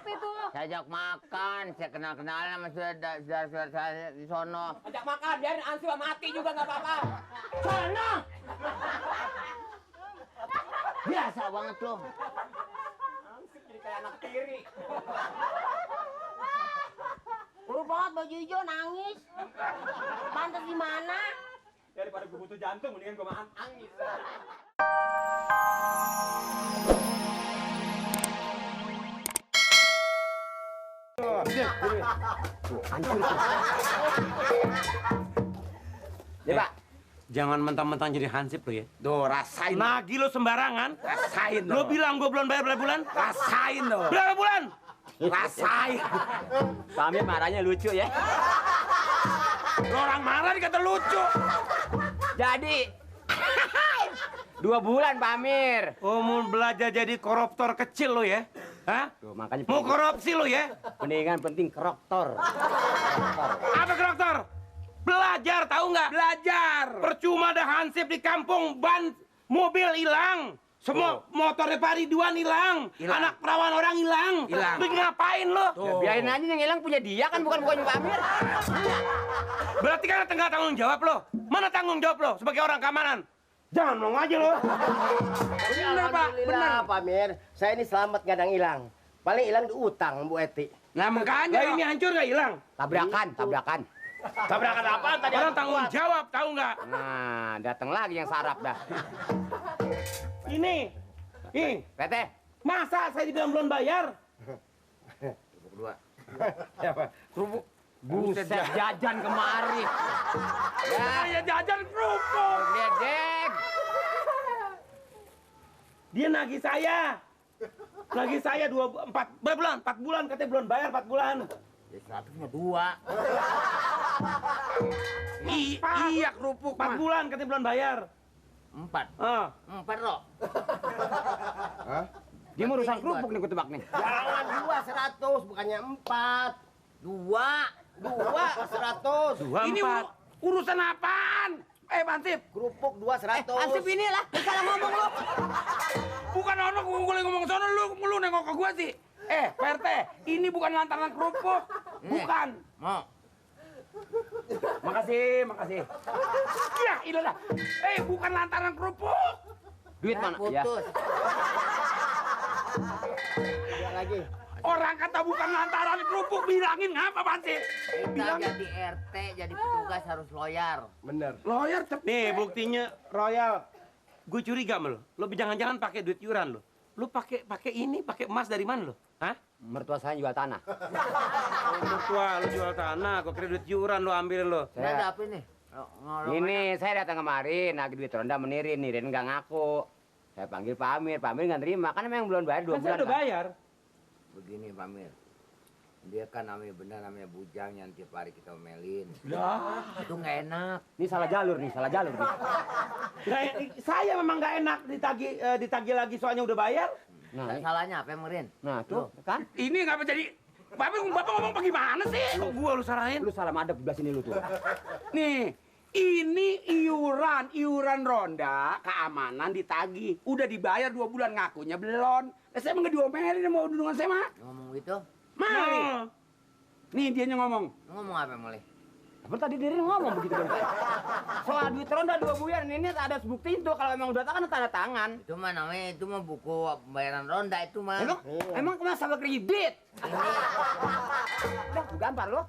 apa itu? Saya ajak makan, saya kenal-kenalan sama saudara saya di sono. Ajak makan, biarin Ansip mati juga nggak apa-apa. Sono! Biasa banget loh. Ansip jadi kayak anak tiri. Buruk banget baju hijau nangis. Pantas gimana? Daripada gue butuh jantung, mendingan gue makan angin. Hancur tuh. Ya Pak, Jangan mentang-mentang jadi hansip lo ya. tuh rasain. Nagih lo sembarangan. Rasain Lo dong. bilang gue belum bayar berapa bulan? Rasain dong. Berapa bulan? Rasain. Pak Amir marahnya lucu ya. Lo orang marah dikata lucu. Jadi 2 bulan Pak Amir. Oh, mau belajar jadi koruptor kecil lo ya? Hah? Tuh, makanya Mau korupsi lo ya? mendingan penting koruptor. Apa koruptor? Belajar, tahu nggak? Belajar. Percuma ada hansip di kampung, ban mobil hilang. Semua motornya Pak Ridwan hilang. Hilang. Anak perawan orang hilang. Hilang. Lu ngapain lo? Ya, biarin aja yang hilang punya dia kan bukan Pak Amir. Berarti kan nggak tanggung jawab lo. Mana tanggung jawab lo sebagai orang keamanan? Jangan ngomong aja lo. Bener Pak, bener. Pak Amir, saya ini selamat nggak ada yang hilang. Paling hilang di utang Bu Eti. Nah makanya Lah ini hancur nggak hilang? tabrakan. Tabrakan apaan tadi? Orang tanggung jawab, tahu nggak? Nah, datang lagi yang sarap dah. Ini, PT, masa saya dibilang belum bayar? berdua. Kerupuk. Buset jajan kemari. Ya, Saya jajan kerupuk. gedek. Dia nagih saya. Nagih saya 4 bulan katanya belum bayar 4 bulan. Ya, 100 2. Iya kerupuk 4 bulan katanya belum bayar. 4. Ah. 4 loh. Dia mau urusan kerupuk nih kutebak nih. Jangan 2 100, bukannya 4. 2 100. Ini urusan apaan? Hansip. Kerupuk 2 100. Ansip inilah, salah ngomong lu. Bukan orang ngomong sono lu nengok ke gua sih. Pak RT, ini bukan lantaran kerupuk. Bukan. Mau. Makasih. Ya, ini lah. Bukan lantaran kerupuk. Duit mana? Ya. Putus. Lihat lagi. Orang kata bukan lantaran kerupuk, bilangin ngapa Hansip? Kita jadi RT, jadi petugas harus loyal. Bener. Lawyer nih buktinya royal. Gue curiga sama lo. Lo jangan-jangan pakai duit iuran lo. Lo pakai pakai emas dari mana lo? Hah? Mertua saya jual tanah. Mertua lo jual tanah, kok kira duit iuran lo ambil lo. Ini ada apa nih? Ini saya datang kemarin, nagih duit ronda menirin nih, dan nggak ngaku. Saya panggil Pak Amir nggak terima, kan memang belum bayar 2 Kan bulan. saya udah bayar. Begini Pak Amir, dia kan namanya benar namanya bujang yang tiap hari kita omelin. Lah, Itu nggak enak. Ini salah jalur nih. saya memang nggak enak ditagih lagi soalnya udah bayar. Nah, Dan salahnya apa, Merin? nah tuh kan, Ini ngapa jadi Bapak ngomong bagaimana sih? Kok gua lu salahin? lu salah madep sebelah sini lu tuh. Nih, ini iuran ronda keamanan ditagih. Udah dibayar 2 bulan, ngakunya belum. Saya emang nggak diomelin mau dudungan saya mah. Ngomong gitu? Mana nih? Nih dia ngomong. Ngomong apa mulai? Apa tadi Dirin ngomong begitu kan? Soal duit ronda 2 bulan ini ada bukti itu kalau emang udah tanda tangan. Itu mah namanya, itu mah buku pembayaran ronda itu mah. Emang masalah kredit. Udah, gampar lo.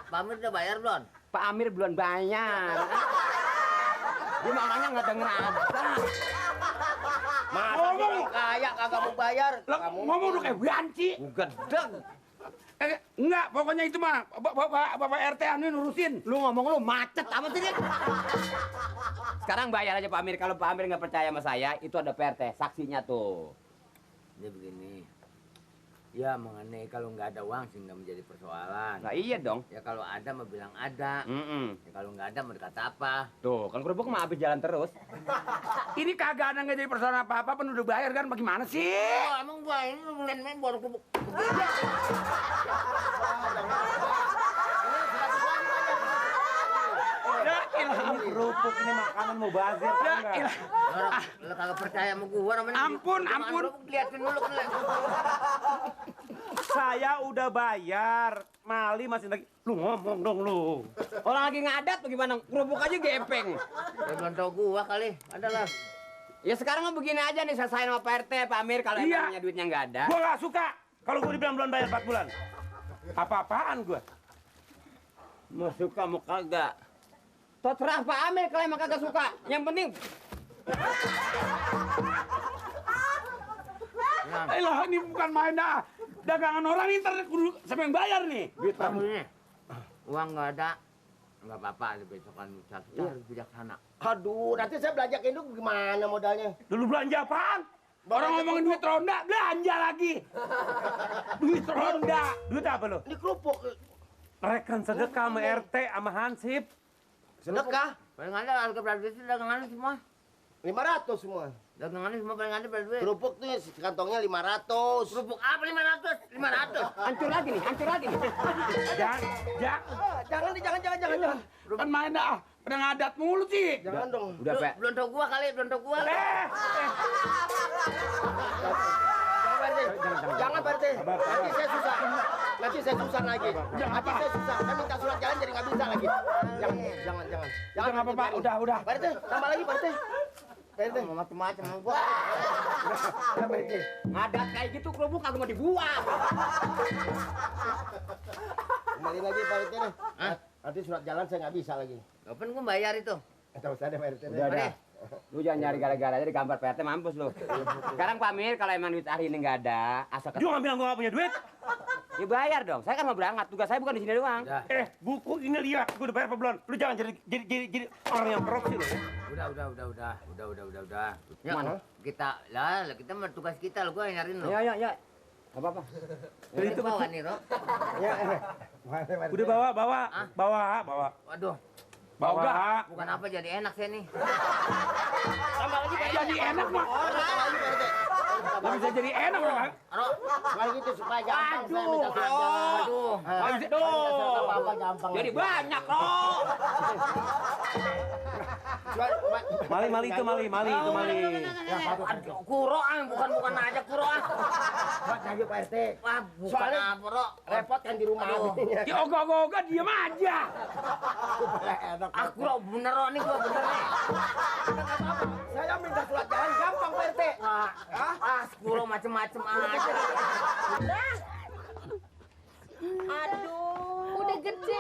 Pak Amir udah bayar belum? Pak Amir belum bayar. Dia mah orangnya nggak denger ada. Masa orang kaya kagak mau bayar? Lah, ngomong udah kayak banci. Gedeg. Enggak, pokoknya itu mah Bapak RT anu nurusin. Lu ngomong lu macet amat sih dia. Sekarang bayar aja Pak Amir. Kalau Pak Amir nggak percaya sama saya, itu ada PRT, saksinya tuh. Dia begini, ya mengenai kalau nggak ada uang sih nggak menjadi persoalan. Nah iya dong. Ya kalau ada mau bilang ada, ya kalau nggak ada mau dikata apa. Tuh, kan kerupuk mah habis jalan terus. Ini kagak ada nggak jadi persoalan apa-apa, kan udah bayar kan? Bagaimana sih? Emang gua ini lu main baru kubuk. Ya, ilah. kerupuk ini makanan mau bazir tau nggak? Lo kagak percaya sama gua namanya. Ampun, ampun. Liatin dulu kan. Saya udah bayar. Mali masih lagi. Lu ngomong dong lu. Orang lagi ngadat bagaimana? Kerupuk aja gepeng. Ya belum tau gua kali. Adalah. Ya sekarang mah begini aja nih, selesain sama Pak RT, Pak Amir kalau Iya. emangnya duitnya nggak ada. Gua nggak suka kalau gua dibilang belum bayar 4 bulan. Apa-apaan gua? Mau suka mau kagak. Terserah Pak Amir kalau emang kagak suka. Yang penting Lah ini bukan main dah. Dagangan orang ini ntar kudu siapa yang bayar nih? Duit kamu ini. Uang nggak ada. Nggak apa-apa, besokan secara bijaksana. Aduh, nanti saya belajakin dulu gimana modalnya. Dulu belanja apaan? Orang ngomongin duit ronda, belanja lagi. Duit ronda. Duit apa lo? Ini kerupuk. Rekan sedekah sama RT sama Hansip. Sedekah Paling ada harga berapa sih dagangannya semua? 500 semua. Dagangannya semua paling ada berapa duit? Kerupuk tuh kantongnya 500. Kerupuk apa 500? 500. hancur lagi nih, hancur lagi nih. Jangan. Jangan. Kan main dah. Pada ngadat mulu sih. Jangan dong. Udah, Pak. Belum tau gua kali, belum tau gua. Jangan Pak RT. Nanti saya susah. Nanti saya susah lagi. Nanti saya susah. Saya minta surat jalan jadi nggak bisa lagi. Jangan. Jangan apa Pak, udah. Pak RT, tambah lagi Pak RT. Pak RT. Macam-macam sama gua. Ya, Pak RT. Ngadat kayak gitu kerupuk kagak mau dibuang. Kembali lagi Pak RT nih. Nanti surat jalan saya nggak bisa lagi. Kapan gua bayar itu? Nggak usah deh Pak RT. Udah, udah. Lu jangan nyari gara-gara aja di gambar Pak RT, mampus lu. Sekarang Pak Amir kalau emang duit hari ini nggak ada, asal Dia nggak bilang gua nggak punya duit. ya bayar dong. Saya kan mau berangkat, tugas saya bukan di sini doang. Udah, Buku ini lihat, gua udah bayar apa belum? Lu jangan jadi orang yang korupsi lu. udah. Ya, Mana? kita mah tugas kita lo, gua yang nyariin lo. Ya. Gak apa-apa. Ini itu bawa nih, Ro. Ya. Mana Pak RT? Udah bawa. Waduh, Bawa. bukan apa jadi enak saya nih. Tambah lagi Pak RT. Jadi enak mah. Tambah lagi Pak RT. Nggak bisa jadi enak orang. Ro, Kalau gitu supaya gampang saya minta surat jalan. aduh. Apa-apa gampang. Jadi banyak loh. Mali itu mali. Aduh, kuroan, bukan aja kuroan. Surat lagi Pak RT. Wah, bukan Soalnya- apa, Ro. Repot kan di rumah. Aduh. Ya ogah-ogah diem aja. Enak. Aku Ro, bener Ro, nih gua bener nih. Saya minta surat jalan gampang Pak RT. Kulo macem-macem aja. Aduh. Udah gede.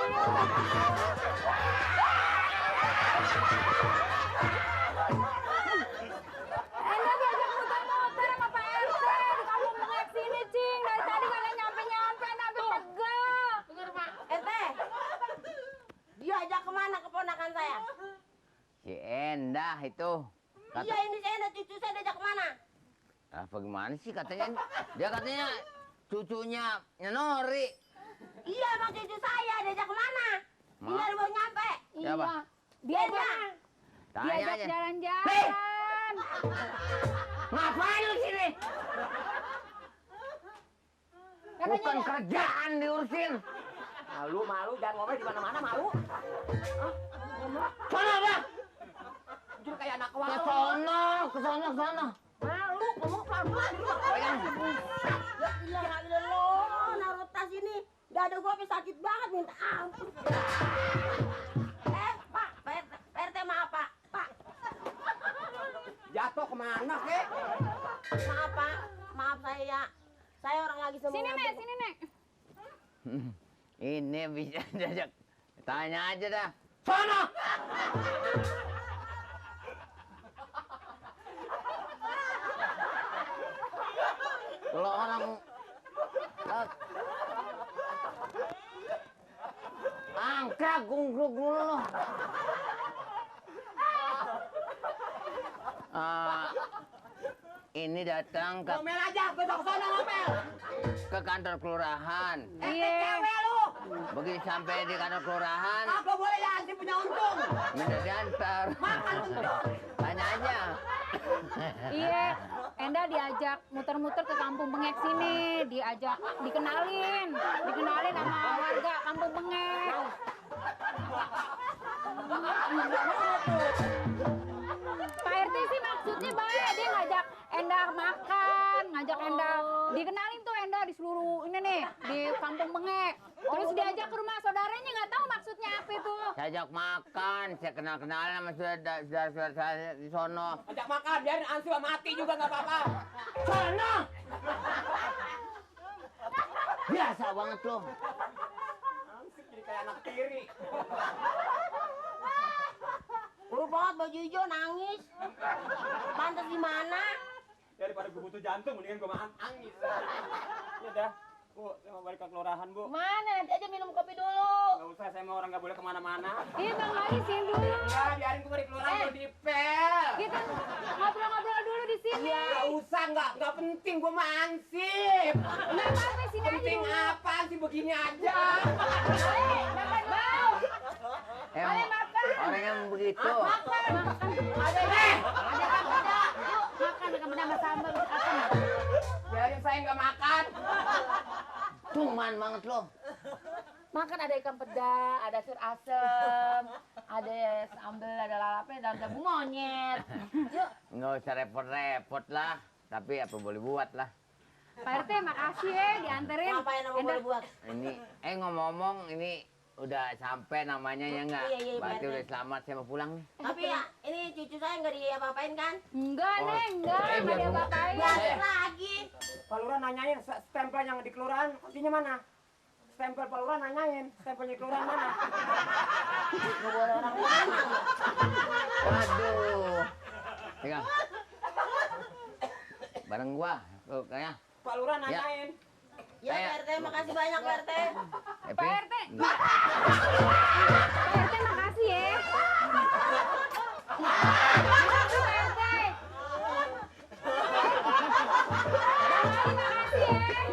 Enak diajak muter-muter sama Pak RT. Kamu mau ke sini, Cing. Dari tadi kagak nyampe-nyampe, sampai pegel. RT. Dia ajak kemana keponakan saya? Si Endah itu. Iya ini saya ada cucu saya diajak kemana? Apa gimana sih katanya? Dia katanya cucunya Nori. Iya emang cucu saya diajak kemana? Ma. Dia baru nyampe. Siapa? Diajak Tanya diajak aja. jalan-jalan. Ngapain lu sini? Bukan kerjaan diurusin. Malu, jangan ngomel di mana-mana malu. Sana apa? Jujur kayak anak Ke warung. sono. Malu ngomong pelan-pelan. Ya ilah lo naruh tas ini. Dada gua sampai sakit banget minta ampun. Pak RT maaf Pak. Pak Jatuh kemana kek? maaf Pak. Maaf saya. Saya orang lagi semua. Sini, Nek, sini, Nek. Ini bisa diajak. Tanya aja dah. Sono. Kalau orang angkat gungruk dulu. Ini datang Ngomel aja, besok sono ngomel. ke kantor kelurahan. Cewek lu. Begitu sampai di kantor kelurahan, Kagak boleh ya, anti punya untung. minta diantar. Makan tuh. Tanya aja. Iya, Enda diajak muter-muter ke Kampung Bengek sini, dikenalin sama warga Kampung Bengek. Pak RT sih maksudnya baik, dia ngajak Enda makan, ngajak Enda dikenalin tuh Enda di seluruh ini nih di Kampung Bengek. Terus diajak ke rumah saudaranya, nggak tahu maksudnya apa itu. Saya ajak makan, saya kenal-kenalan sama saudara-saudara saya di sono. Ajak makan, biarin Ansi mati juga nggak apa-apa. Sono! Biasa banget lo. Ansi jadi kayak anak tiri. Buruk banget baju hijau nangis. Pantas di mana? Daripada gue butuh jantung, mendingan gue makan angis. Ya dah, Bu, saya mau balik ke kelurahan, Bu. Mana? Nanti aja minum kopi dulu. Gak usah, saya mau orang gak boleh kemana-mana. Iya Bang Ali sini dulu. Ya, biarin gue balik kelurahan, gue dipel. Kita ngobrol-ngobrol dulu di sini. Gak usah, gak penting, gue mah ansip. Nggak apa-apa sini aja Penting dulu. apa sih begini aja? Makan mau. Emang orang yang begitu. Makan. Ada apa? Yuk makan dengan sama sambal makan. Biarin saya gak makan. Cuman banget lo. Makan ada ikan peda, ada sayur asem, ada sambal, ada lalapnya, ada jagung monyet. Yuk, Nggak usah repot-repot lah. Tapi apa boleh buat lah. Pak RT makasih ya dianterin. Ngapain aku Enda- boleh buat? Ini, ngomong-ngomong ini udah sampai namanya ya nggak? Iya, iya, Berarti Pak RT. udah selamat, saya mau pulang nih. Tapi ya, ini cucu saya nggak diapa-apain kan? Enggak, Oh, Neng, enggak biar ada kamu- apa-apain. Balik lagi. Pak Lurah nanyain stempel yang di kelurahan, artinya mana? Stempel Pak Lurah nanyain, stempelnya kelurahan mana? Nggak boleh orang mana. Waduh. Pegang. Bareng gua. Tuh, kayaknya. Pak Lurah nanyain. Ya Pak RT, makasih banyak Pak RT. Epi? Pak RT. Enggak. Pak RT makasih ya. Makasih Pak RT. Makasih ya.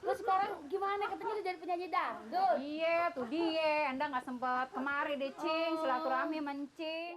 Terus sekarang gimana katanya udah jadi penyanyi dangdut? Iya, tuh dia. Anda nggak sempat kemari deh, Cing. Silaturahmi mencing.